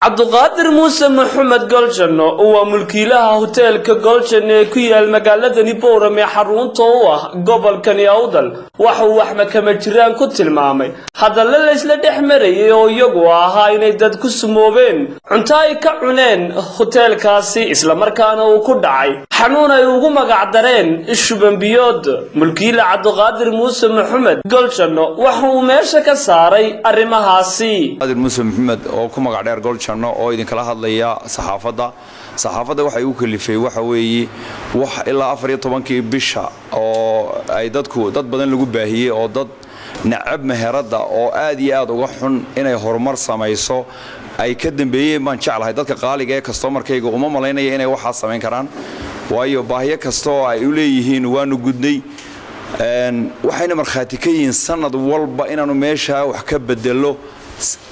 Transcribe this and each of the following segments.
Cabduqaadir Muuse Maxamed Goljanno waa mulkiilaha hoteelka Goljanno ee ku yaal magaaladani Boorame, xarunta u ah gobolkani Awdal. Waxa uu wax makama jiraan ku tilmaamay hadalla laysla dhex marayay oo iyagu ahaa inay dad ku sumoobeen cunto ay ka cuneen hoteelkaasi, islamarkaana uu ku dhacay xanuun ay ugu magac dareen shubanbiyood. Mulkiile Cabduqaadir Muuse Maxamed Goljanno waxa uu meesha ka saaray arrimahaasi. Muuse Maxamed oo ku magac dheer Goljanno oo idinkala hadlaya saxaafadda. Saxaafadda waxay u kalifay waxa weeye wax ilaa 14-kii bisha oo ay dadku dad badan lagu baahiyey oo dad nacab meheradda oo aad iyo aad uga xun inay horumar samayso ay ka dambeeyeen baan jeclahay. Dadka qaaliga ee kastomarkayga uma malaynaya inay waxaa samayn karaan, waayo baahiyo kasta oo ay u leeyihiin waanu gudnay. Waxayna markhaati ka yihiin sanad walba inaannu meeshaa wax ka bedello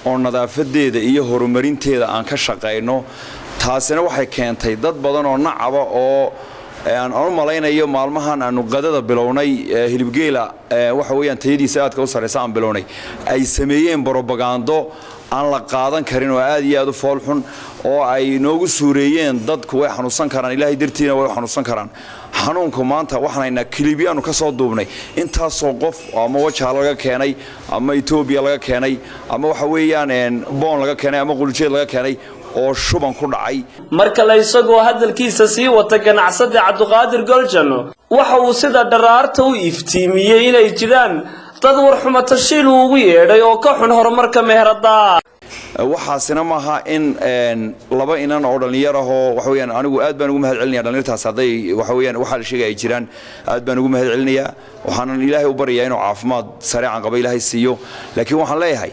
oo nadaafadeeda iyo horumarinteeda aan ka shaqayno. Taasina waxay keentay dad badan oo nacaba oo aan u malaynayo maalmahan aanu qadada bilownay, hilibgeela waxa weeyaan tayadiisa aadka u sarraysa aan bilownay, ay sameeyeen brobagando aan la qaadan karin oo aad iyo aad u foolxun oo ay noogu suureeyeen. Dadku way xanuunsan karaan, Ilaahay dartiina way xanuunsan karaan. Xanuunku maanta waxaan haynaa kilibyaanu ka soo duubnay intaasoo qof ama Wajaha laga keenay ama Etoobiya laga keenay ama waxa weeyaan Boon laga keenay ama Quljeed laga keenay oo shuban ku dhacay. Mar kale isagoo hadalkiisa sii wata, ganacsade Cabduqaadir Goljanno waxa uu sida dharaarta u iftiimiyey inay jiraan dad warxumatashiil uu ugu yeedhay oo ka xun horumarka meherada. Waxaasina maaha in laba inan oo dhallinyar ahoo waxa weeyaan anigu aad baan ugu mahad celinaya dhallinyartaas. Hadday waxa weeyaan waxaa la sheegaya ay jiraan, aad baan ugu mahad celinayaa, waxaanan Ilaahay u baryayaa inuu caafimaad sareecan qaba Ilaahay siiyo. Laakiin waxaan leeyahay,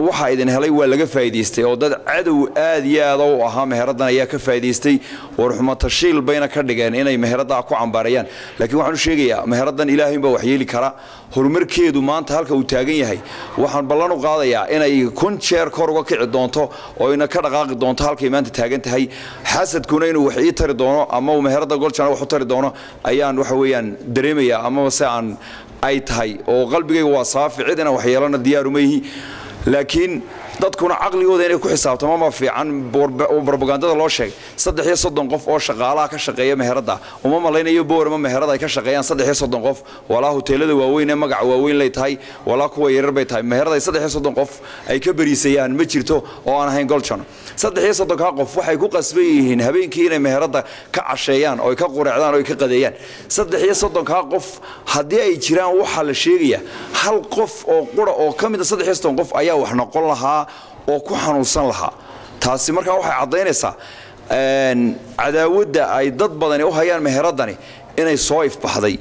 waxaa idin helay waa laga faa'iidaystay oo dad cadow aad iyo aad u ahaa meheraddan ayaa ka faa'iidaystay, warxumatashiil bayna ka dhigeen inay meheraddaa ku cambaarayaan. Laakiin waxaan u sheegayaa, meheraddan Ilaahay baa waxyeeli kara. Horumarkeedu maanta halka uu taagan yahay waxaan ballan u qaadayaa inay 1000 jeer kor uga kici doonto oo ina ka dhaqaaqi doonto halkay maanta taagan tahay. Xasadkuna inuu wax ii tari doono ama uu meheradda Goljana wax u tari doono ayaan waxa weeyaan dareemayaa amaba se aan ay tahay, oo qalbigayga waa saafi, cid inaan waxyeelana diyaaruma yihi. Laakiin dadkuna caqligooda inay ku xisaabtamo ma fiican brobagandada loo sheegay. 33 qof oo shaqaalaha ka shaqeeya meheradda, uma malaynayo Boorama meherada ay ka shaqeeyaan 33 qof, walaa hoteelada waaweyn ee magaca waaweyn lay tahay walaa kuwa yaryar bay tahay. Meherada ay 33 qof ay ka beriisayaan ma jirto oo aan ahayn Goljano. 33-kaa qof waxay ku qasban yihiin habeenkii inay meheradda ka casheeyaan oo ay ka qureecdaan oo ay ka qadeeyaan. 33-kaa qof haddii ay jiraan waxaa la sheegayaa, hal qof oo qura oo ka mid a 33 qof ayaa wax noqon lahaa oo ku xanuunsan lahaa. Taasi markaa waxay caddaynaysaa cadaawadda ay dad badani u hayaan meheraddani inay soo ifbaxday.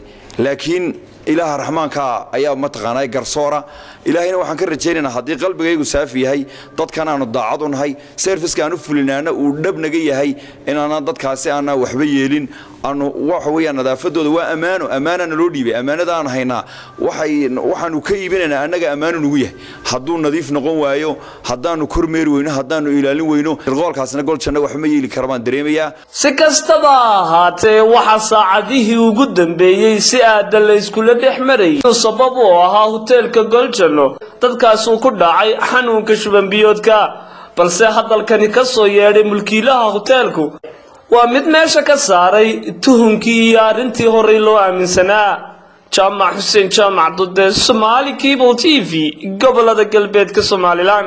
Laakiin Ilaaha Raxmaanka ayaa mataqaanaa garsoora. Ilaahayna waxaan ka rajaynaynaa haddii qalbigaygu saafi yahay, dadkan aanu daacad u nahay, serviceka aan u fulinaana uu dhab naga yahay, inaanaan dadkaasi aanaa waxba yeelin. Aanu waxa weeyaan nadaafadooda waa ammaano, ammaanana loo dhiibay, ammaanada aan haynaa waxay waxaanu ka iibinaynaa annaga ammaano nugu yahay. Hadduu nadiif noqon waayo, haddaanu kormeeri weyno, haddaanu ilaalin weyno, irqoolkaasna Goljanna waxba ma yeeli kara baan dareemayaa. Si kastaba ahaatee, waxaa saacadihii ugu dambeeyey si aada la iskula dhex marayay sabab uu ahaa hoteelka Goljanno dadkaasuu ku dhacay xanuunka shubanbiyoodka, balse hadalkani ka soo yeedhay mulkiilaha hoteelku waa mid meesha ka saaray tuhunkii iyo arrintii horey loo aaminsanaa. Jaamac Xuseen Jaamac Dude, Somaali Cable TV, gobolada galbeedka Somalilan.